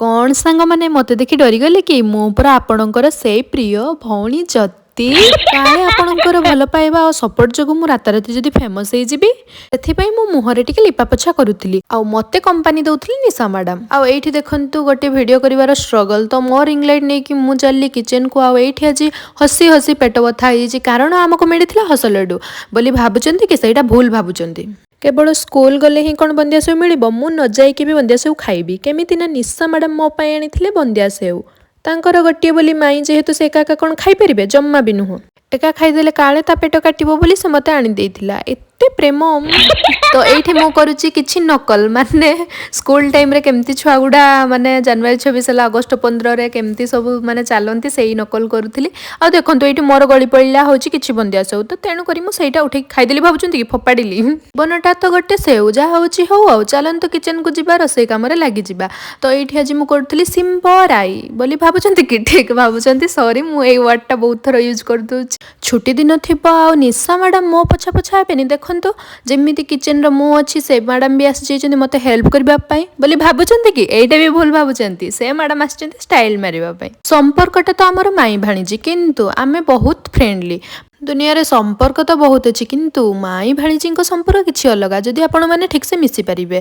କ'ଣ ସାଙ୍ଗମାନେ, ମୋତେ ଦେଖି ଡରିଗଲେ କି? ମୁଁ ପୁରା ଆପଣଙ୍କର ସେଇ ପ୍ରିୟ ଭଉଣୀ ଜ୍ୟୋତି। କାଳେ ଆପଣଙ୍କର ଭଲ ପାଇବା ଆଉ ସପୋର୍ଟ ଯୋଗୁଁ ମୁଁ ରାତାରାତି ଯଦି ଫେମସ୍ ହେଇଯିବି, ସେଥିପାଇଁ ମୁଁ ମୁହଁରେ ଟିକେ ଲିପାପୋଛା କରୁଥିଲି ଆଉ ମୋତେ କମ୍ପାନୀ ଦଉଥିଲେ ନିଶା ମ୍ୟାଡାମ। ଆଉ ଏଇଠି ଦେଖନ୍ତୁ ଗୋଟେ ଭିଡ଼ିଓ କରିବାର ଷ୍ଟ୍ରଗଲ୍। ତ ମୋ ରିଙ୍ଗ ଲାଇଟ୍ ନେଇକି ମୁଁ ଚାଲିଲି କିଚେନକୁ। ଆଉ ଏଇଠି ଆଜି ହସି ହସି ପେଟ ବଥା ହେଇଯାଇଛି, କାରଣ ଆମକୁ ମିଳିଥିଲା ହସ ଲଡୁ ବୋଲି ଭାବୁଛନ୍ତି କି? ସେଇଟା ଭୁଲ ଭାବୁଛନ୍ତି। କେବଳ ସ୍କୁଲ ଗଲେ ହିଁ କ'ଣ ବନ୍ଦିଆ ସେଉ ମିଳିବ? ମୁଁ ନ ଯାଇକି ବି ବନ୍ଦିଆ ସେଉ ଖାଇବି। କେମିତି ନା ନିଶା ମ୍ୟାଡ଼ାମ ମୋ ପାଇଁ ଆଣିଥିଲେ ବନ୍ଦିଆ ସେଉ। ତାଙ୍କର ଗୋଟିଏ ବୋଲି ମାଇଁ ଯେହେତୁ, ସେ ଏକା ଏକା କ'ଣ ଖାଇପାରିବେ? ଜମା ବି ନୁହଁ। ଏକା ଖାଇଦେଲେ କାଳେ ତା ପେଟ କାଟିବ ବୋଲି ସେ ମୋତେ ଆଣିଦେଇଥିଲା। ଏତେ ପ୍ରେମ। ତ ଏଇଠି ମୁଁ କରୁଛି କିଛି ନକଲ, ମାନେ ସ୍କୁଲ ଟାଇମ୍ରେ କେମିତି ଛୁଆ ଗୁଡ଼ା ମାନେ ଜାନୁଆରୀ 26 ହେଲା, ଅଗଷ୍ଟ 15ରେ କେମିତି ସବୁ ମାନେ ଚାଲନ୍ତି, ସେଇ ନକଲ କରୁଥିଲି। ଆଉ ଦେଖନ୍ତୁ, ଏଇଠି ମୋର ଗଳି ପଡ଼ିଲା ହେଉଛି କିଛି ବନ୍ଦିଆ ସେଉ। ତ ତେଣୁକରି ମୁଁ ସେଇଟା ଉଠେଇକି ଖାଇଦେଲି। ଭାବୁଛନ୍ତି କି ଫୋପାଡ଼ିଲି? ଜୀବନଟା ତ ଗୋଟେ ସେଉ, ଯାହା ହେଉଛି ହଉ। ଆଉ ଚାଲନ୍ତୁ କିଚେନକୁ ଯିବା, ରୋଷେଇ କାମରେ ଲାଗିଯିବା। ତ ଏଇଠି ଆଜି ମୁଁ କରୁଥିଲି ଶିମ୍ବ ରାଇ ବୋଲି ଭାବୁଛନ୍ତି କି? ଠିକ୍ ଭାବୁଛନ୍ତି। ସରି, ମୁଁ ଏଇ ୱାର୍ଡ଼ଟା ବହୁତ ଥର ୟୁଜ୍ କରିଦେଉଛି। ଛୁଟି ଦିନ ଥିବ ଆଉ ନିଶା ମ୍ୟାଡ଼ାମ ମୋ ପଛା ପଛା ହେବେନି? ଦେଖନ୍ତୁ, ଯେମିତି କିଚେନର ମୁଁ ଅଛି, ସେ ମ୍ୟାଡ଼ାମ ବି ଆସିଯାଇଛନ୍ତି ମୋତେ ହେଲ୍ପ କରିବା ପାଇଁ ବୋଲି ଭାବୁଛନ୍ତି କି? ଏଇଟା ବି ଭୁଲ ଭାବୁଛନ୍ତି। ସେ ମ୍ୟାଡ଼ାମ ଆସିଛନ୍ତି ଷ୍ଟାଇଲ ମାରିବା ପାଇଁ। ସମ୍ପର୍କଟା ତ ଆମର ମାଇଁ ଭାଣିଜି, କିନ୍ତୁ ଆମେ ବହୁତ ଫ୍ରେଣ୍ଡଲି। ଦୁନିଆରେ ସମ୍ପର୍କ ତ ବହୁତ ଅଛି, କିନ୍ତୁ ମାଇଁ ଭାଣିଜୀଙ୍କ ସମ୍ପର୍କ କିଛି ଅଲଗା, ଯଦି ଆପଣମାନେ ଠିକ୍ସେ ମିଶିପାରିବେ।